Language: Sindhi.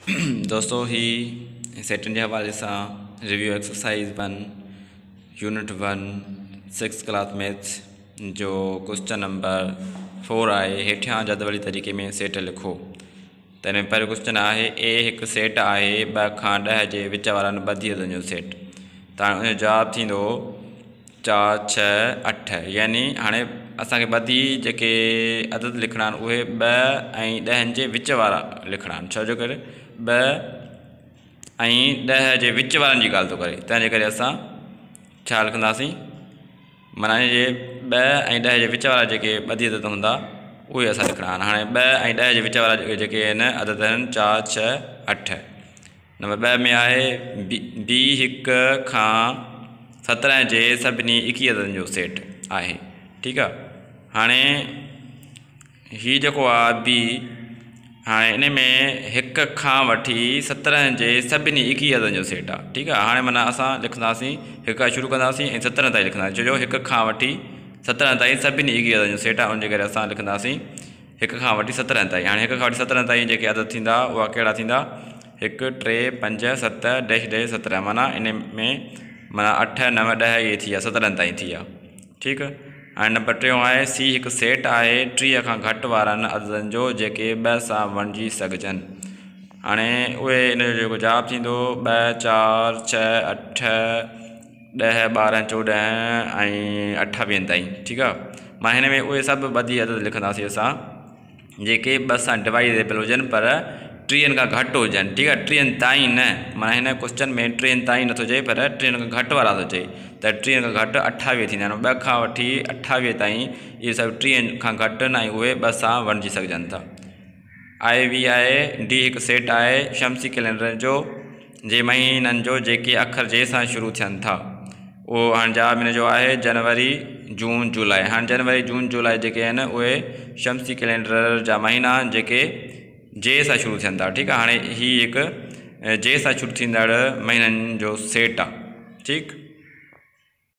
دوستو هي سيٽن جي حوالي سان review exercise one unit one six class maths جو ڪوئسچن نمبر فور آهي هيٺيان جدولي طريقي ۾ سيٽ لکو ته هن ۾ پهريون ڪوئسچن آهي اي هڪ سيٽ آهي ٻه کان ڏهه جي وچ وارن ٻڌي عددن جو سيٽ ته هاڻي ان جو جواب ٿيندو چار ڇهه اٺ يعني هاڻي اسانکي ٻڌي جيڪي عدد لکڻا آهن اهي ٻه ۽ ڏهن جي وچ وارا لکڻا آهن ڇو جو ڪري ٻه ۽ ڏهه جي وچ وارن جي ڳالهه ٿو ڪري تنهنجي ڪري اسان ڇا لکنداسين معنيٰ ان جي ٻه ۽ ڏهه جي وچ وارا جيڪي ٻڌي عدد هوندا اهي اسان لکڻا آهن هاڻي ٻه ۽ ڏهه جي وچ وارا جيڪي آهن عدد آهن چار ڇهه اٺ نمبر ٻه ۾ آهي بي هڪ کان 17 جي سڀني ايڪيهه عددن جو سيٽ آهي ٺيڪ آ هاڻي هي جيڪو آ بي هاڻي ان ۾ هڪ کان وٺي 17 جي سڀني ايڪيهه عددن جو سيٽ آ ٺيڪ آ هاڻي معنيٰ اسان لکنداسين هڪ کان شروع ڪنداسين ۽ 17 تائين لکنداسين ڇو جو هڪ کان وٺي 17 تائين سڀني ايڪيهه عددن جو سيٽ آ ان جي ڪري اسان لکنداسين هڪ کان وٺي 17 تائين. هاڻي هڪ کان وٺي 17 تائين جيڪي عدد ٿيندا اها ڪهڙا ٿيندا؟ هڪ، ٽي، پنج، ست، ڊيش ڊيش 17 معنيٰ ان ۾ معنيٰ اٺ، نو، ڏهه اهي ٿي ويا 17 تائين ٿي ويا. ٺيڪ هاڻي نمبر ٽيون آهي سي هڪ سيٽ آهي 30 کان گهٽ وارن عددن جو جيڪي ٻه سان وڻجي سگهجن. هاڻي اهي ان جو جيڪو جواب ٿيندو ٻه، چار، ڇهه، اٺ، ڏهه، 12، 14 ۽ 28 تائين ٺيڪ آ مان هن ۾ اهي سڀ ٻڌي عدد لکنداسين اسان جيڪي ٻه سان ڊوائيڊيبل هجن پر ٽيهن کان گهٽ هجن ٺيڪ آ ٽيهن تائين نه معنيٰ هن ڪوشچن ۾ ٽيهن تائين نٿو چئي پر ٽيهن کان گهٽ وارا ٿو چئي ته ٽيهن کان گهٽ 28 ٿيندا آهن ٻه کان وٺي 28 تائين اهي سڀ ٽيهن کان گهٽ آهن ۽ اهي ٻه سان وڻجي سگهجن ٿا. آء وي آء ڊي هڪ سيٽ آهي شمسي ڪئلينڊر جو جي مهينن جو جيڪي اکر جي سان شروع ٿين ٿا اهو هاڻي جواب ان جو آهي جنوري جون جولاء هاڻي جنوري جون جولاء جيڪي آهن اهي شمسي ڪئلينڊر جا مهينا آهن جيڪي جي سان شروع ٿين ٿا ٺيڪ آهي هاڻي هي هڪ جي سان شروع ٿيندڙ مهينن جو سيٽ آهي ٺيڪ.